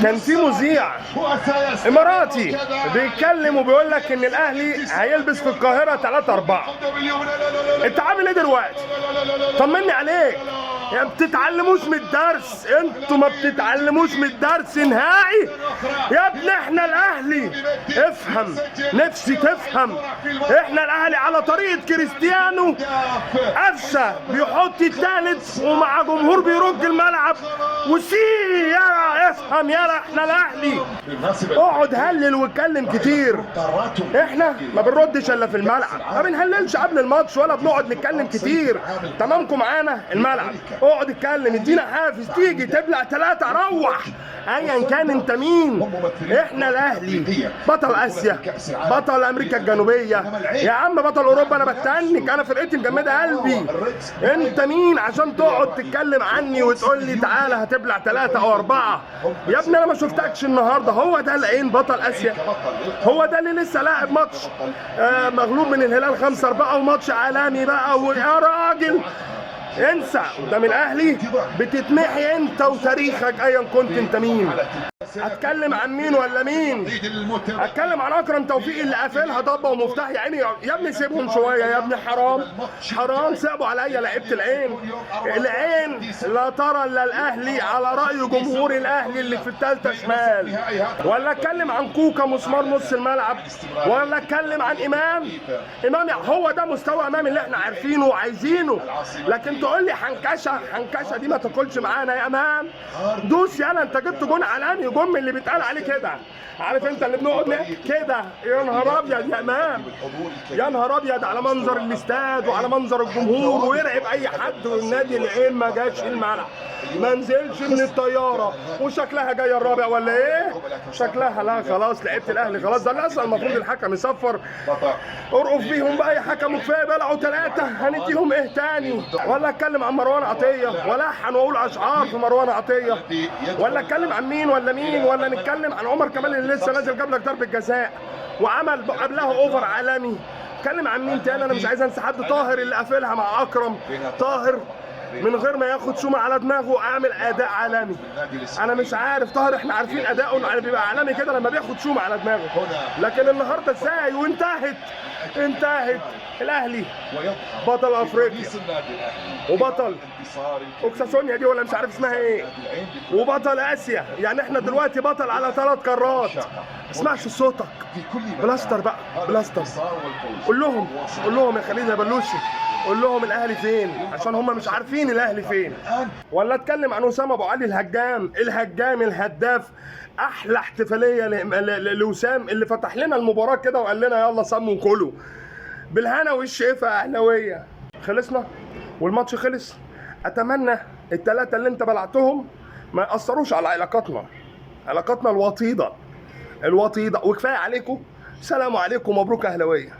كان في مذيع اماراتي بيتكلم وبيقول لك ان الاهلي هيلبس في القاهرة 3-4. انت عامل ايه دلوقتي؟ طمني عليك. يا بتتعلموش من الدرس، انتوا ما بتتعلموش من الدرس نهائي يا ابني. احنا الاهلي، افهم، نفسي تفهم، احنا الاهلي على طريقه كريستيانو. قفشه بيحط الثالث ومع جمهور بيرج الملعب وسي، يا افهم يا احنا الاهلي. اقعد هلل واتكلم كتير، احنا ما بنردش الا في الملعب، ما بنهللش قبل الماتش ولا بنقعد نتكلم كتير. تمامكم معانا الملعب، اقعد اتكلم، ادينا حافز، تيجي تبلع 3 روح، ايا كان انت مين. احنا الاهلي، بطل اسيا، بطل امريكا الجنوبية يا عم، بطل اوروبا. انا بتنك، انا فرقتي مجمده قلبي. انت مين عشان تقعد تتكلم عني وتقول لي تعالى هتبلع 3 او 4؟ يا ابني انا ما شفتكش النهارده. هو ده العين بطل اسيا؟ هو ده اللي لسه لاعب ماتش مغلوب من الهلال 5-4 وماتش عالمي بقى؟ ويا راجل انسى، قدام الاهلي بتتمحي انت وتاريخك ايا كنت انت مين. اتكلم عن مين ولا مين؟ اتكلم عن اكرم توفيق اللي قافلها ضبه ومفتاح. يا عيني يا ابني سيبهم شوية يا ابني، حرام حرام، صعبوا عليا لعيبة العين. العين لا ترى الا الاهلي على راي جمهور الاهلي اللي في الثالثة شمال. ولا اتكلم عن كوكا مسمار نص الملعب، ولا اتكلم عن امام. امام هو ده مستوى امام اللي احنا عارفينه وعايزينه، لكن تقول لي حنكشه، حنكشه دي ما تاكلش معانا يا امام. دوس يالا، انت جبت جون عالمي، جون من اللي بيتقال عليه كده، عارف انت اللي بنقعد كده. يا نهار ابيض يا امام، يا نهار ابيض على منظر الاستاد وعلى منظر الجمهور، ويرعب اي حد. والنادي العين ما جاش الملعب، ما نزلش من الطيارة، وشكلها جاية الرابع ولا ايه؟ شكلها لا خلاص، لعيبة الاهلي خلاص. ده اللي اصلا المفروض الحكم يصفر. ارقف بيهم بقى يا حكم، وكفاية بلعوا 3، هنديهم ايه تاني؟ ولا اتكلم عن مروان عطية، ولا الحن واقول اشعار في مروان عطية، ولا اتكلم عن مين ولا مين، ولا نتكلم عن عمر كمال اللي لسه نازل جاب لك ضربه جزاء وعمل قبلها اوفر عالمي. اتكلم عن مين تاني؟ انا مش عايز انسى حد. طاهر اللي قافلها مع اكرم، طاهر من غير ما ياخد شومه على دماغه اعمل اداء عالمي. انا مش عارف طاهر، احنا عارفين اداؤه بيبقى عالمي كده لما بياخد شومه على دماغه، لكن النهارده ازاي؟ وانتهت، انتهت. الاهلي بطل افريقيا وبطل اوكساسونيا دي ولا مش عارف اسمها ايه، وبطل اسيا. يعني احنا دلوقتي بطل على 3 قارات. ما اسمعش صوتك، بلاستر بقى، بلاستر. قول لهم، قول لهم يا خليل يا بلوشي، قول لهم الاهلي فين، عشان هم مش عارفين الاهلي فين. ولا اتكلم عن وسام ابو علي الهجام، الهجام الهداف. احلى احتفالية لوسام اللي فتح لنا المباراة كده وقال لنا يلا سموا وكلوا بالهنا والشفا اهلاويه. خلصنا والماتش خلص. اتمنى ال3 اللي انت بلعتهم ما ياثروش على علاقاتنا، علاقاتنا الوطيده الوطيده. وكفاية عليكم، سلام عليكم، مبروك اهلاويه.